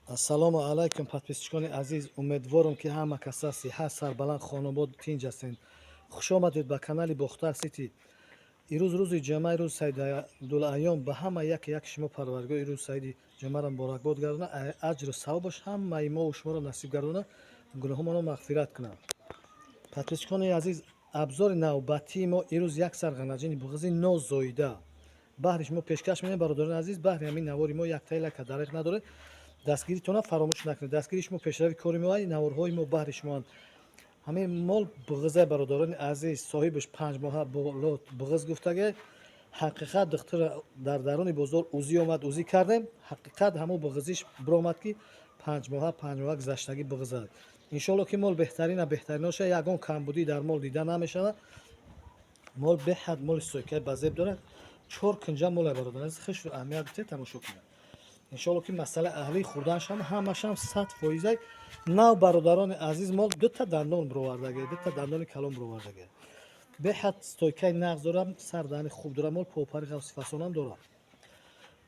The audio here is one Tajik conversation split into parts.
Ассалому алайкум, подписчикони азиз. Умедворам, ки ҳама каса сиҳат, сарбаланд, хонобод, тинҷ ҳастед. Хуш омадед ба канали Бохтар Сити. Ирӯз рӯзи ҷамъа, рӯз Саидулайём. Ба ҳама яке як шумо Парвардигор ирӯз саиди ҷамъаро муборакбод гардона, аҷру савобаш ҳамаи мову шуморо насиб гардона, гуноҳҳомонро мағфират кунад. Подписчикони азиз, обзори навбатии мо ирӯз як сар ғанаҷини буғизи нозоида баҳри шумо пешкаш менем. Бародарони азиз, баҳри ҳамин навори мо яктаи лайка дариқ надоред, дастгиритона фаромӯш накунед. Дастгири шумо пешрави кори мо, наворҳои мо баҳри шумоанд. Ҳамин мол буғиза, бародарони азиз, соҳибаш 5 моҳа боло буғиз гуфтаге. Ҳақиқат, духтур дар даруни бозор УЗИ омад, УЗИ кардем, ҳақиқат ҳамон буғизиш биромад, ки 5 моҳа, 5 моҳа гузаштагӣ буғиза. Иншоалло, ки мол беҳтарина, беҳтариноша, ягон камбудӣ дар мол дида намешавад. Мол беҳад моли стойкаи базеб дорад, чор кунҷа моле, бародарони азиз, хушрӯ аҳамият битед, тамошо кунед. Иншоалло, ки масъалаи аҳлии хӯрданашам ҳамашам 100%-ай нав. Бародарони азиз, мол дута дандон бировардаге, дута дандони калон бировардаге, беҳад стойкаи нағз дорам, сардани хуб дорам, мол попари ғафси фасонам дорам.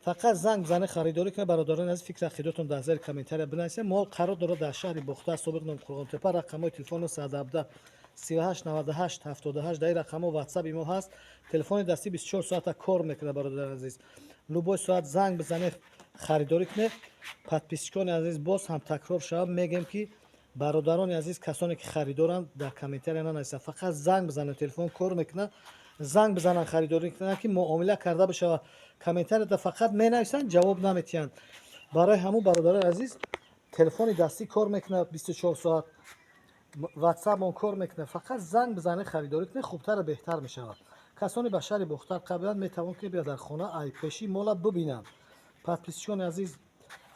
Фақат занг бизанед, харидорӣ кунед. Бародарони азиз, фикр ақидатон дар зери комментария бинависед. Мол қарор дорад дар шаҳри Бохтар, собиқ ном Қурғонтепа. Рақамҳои телефони 117 38 98 78. Дар ин рақамҳо ватсаби мо ҳаст. Телефони дастӣ 24 соата кор мекунад. Бародарони азиз, любой соат занг бизанед, харидорӣ кунед. Подписчикони азиз, боз ҳам такрор шавад, мегӯем, ки бародарони азиз, касоне ки харидоранд, дар комментария нанависанд, фақат занг бизананд. Телефон кор мекунад, занг бизананд, харидорӣ кунанд, ки муомила карда бишавад. Комментарияда фақат менависанд, ҷавоб наметиҳанд. Барои ҳамун, бародарони азиз, телефони дастӣ кор мекунад 24 соат, ватсапмон кор мекунад, фақат занг бизанед, харидорӣ кунед, хубтару беҳтар мешавад. Касоне ба шаҳри Бохтар қабиланд, метавон ки биёд дар хона, айпеши мола бибинанд. Подписчикони азиз,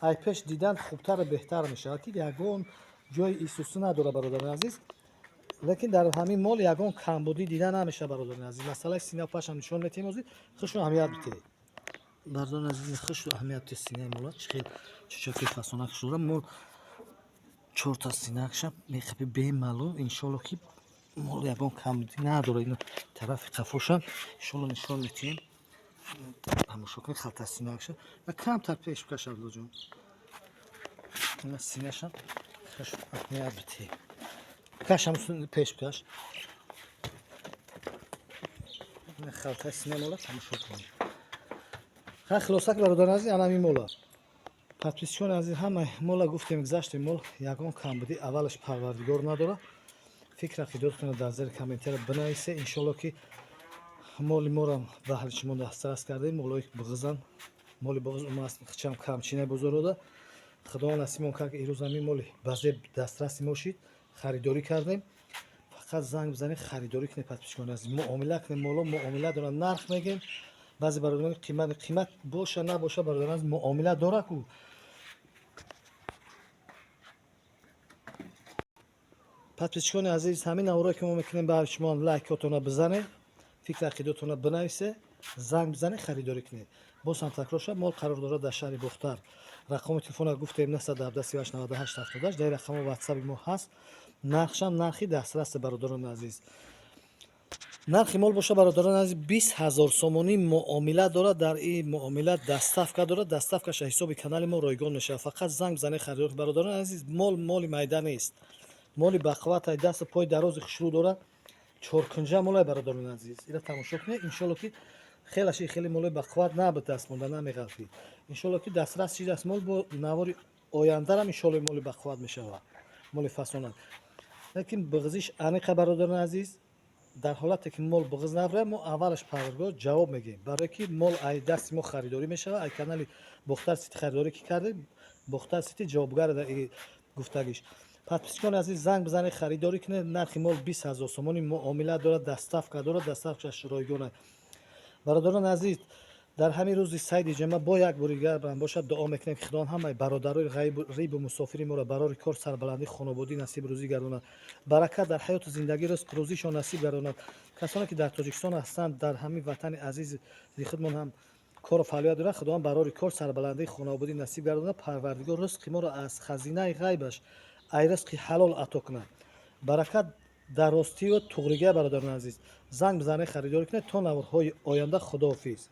айпеш дидан хубтару беҳтар мешавад, ки ягон ҷои исусу надорад, бародарони азиз. Лекин дар ҳамин мол ягон камбудӣ дида намешавад. Бародарони азиз, масъалаи сина пашам нишон метиҳем ҳозир, худшон аҳамият бидиҳед. Бародарони азиз, хушу аҳамият бидиҳед, синаи мола чӣ хел чучаки фасонак шуда. Мол чорта синакша мехапи бемалол. Иншолло, ки мол ягон камбудӣ надорад. Ин тарафи қафошам иншолло нишон метиҳем, тамошо кунед. Халта синакша ва камтар пеш бикаш, Абдуллоҷон. Ина синашам, хуш аҳамият бидиҳед. Бикашам, пеш бикаш. Халтаи сина мола тамошо кунед. Ха, хулоса, ки бародарони азиз, ана ҳамин мола. Подписчикони азиз, ҳама мола гуфтем, гузаштем. Мол ягон камбудӣ аввалаш Парвардигор надорад. Фикр ақидотатонро дар зери комментария бинависед. Иншолло, ки моли моро баҳри шумо дастрас кардем. Молои буғизан, моли буғиз хичам камчинаи бозорода. Худо насибмон кард, ки ирӯз ҳамин моли базеб дастраси мо шид, харидорӣ кардем. Фақат занг бизанед, харидорӣ кунед. Подписчикони азиз, муомила кунед. Моло муомила дорад, нарх мегем. Баъзе бародарон қимат, қимат боша набоша, бародарон азиз, муомила дорад ку. Подписчикони азиз, ҳамин наворое ки мо мекунем баҳри шумо, лайкотонро бизанед, фикр ақидотонро бинависед, занг бизанед, харидорӣ кунед. Боз ҳам такрор шавад, мол қарор дорад дар шаҳри Бохтар. Рақами телефонро гуфтем: 917 38 98 78. Дар ин рақамҳо ватсаби мо ҳаст. Нархшам нархи дастрасе, бародарони азиз. Нархи мол боша, бародарони азиз, 20 000 сомонӣ, муомила дорад. Дар ин муомила доставка дорад, доставкаша ҳисоби канали мо ройгон мешавад. Фақат занг бизанед, харидор. Бародарони азиз, мол моли майда нест, моли бақувватай, дасту пои дарози хушрӯ дорад, чоркунҷа молай. Бародарони азиз, ира тамошо кунед. Иншолло, ки хелаши хеле молои бақувват набуд, даст монда намеғалфид. Иншолло, ки дастрас шидаст мол, бо навори ояндарам иншолло моли бақувват мешавад, моли фасонат. Лекин буғизиш аниқа, бародарони азиз. Дар ҳолате ки мол буғиз набурад, мо аввалаш Парвардигор ҷавоб мегӯем, барое ки мол ай дасти мо харидорӣ мешавад. Ай канали Бохтар Сити харидорӣ ки кардем, Бохтар Сити ҷавобгар дар гуфтагиш. Подписчикони азиз, занг бизанед, харидорӣ кунед. Нархи мол 20 000 сомонӣ, муомила дорад, доставка дорад, доставкаш ройгон. Бародарони азиз, дар ҳамин рӯзи сайди ҷамъа бо як бори дигар бошад дуо мекунем, ки Худованд ҳамаи бародарои ғарибу мусофири моро барори кор, сарбаландӣ, хонободӣ насиб рӯзӣ гардонад, баракат дар ҳаёту зиндагӣ, ризқ рӯзишон насиб гардонад. Касоне ки дар Тоҷикистон ҳастанд, дар ҳамин ватани азизи худмон ҳам кору фаъолият дорад, Худованд барори кор, сарбаландӣ, хонободӣ насиб гардонад. Парвардигор ризқи моро аз хазинаи ғайбаш, ай ризқи ҳалол ато кунад, баракат дар ростию туғригия. Бародарони азиз, занг бизанед, харидорӣ кунед. То наворҳои оянда, худоҳофиз.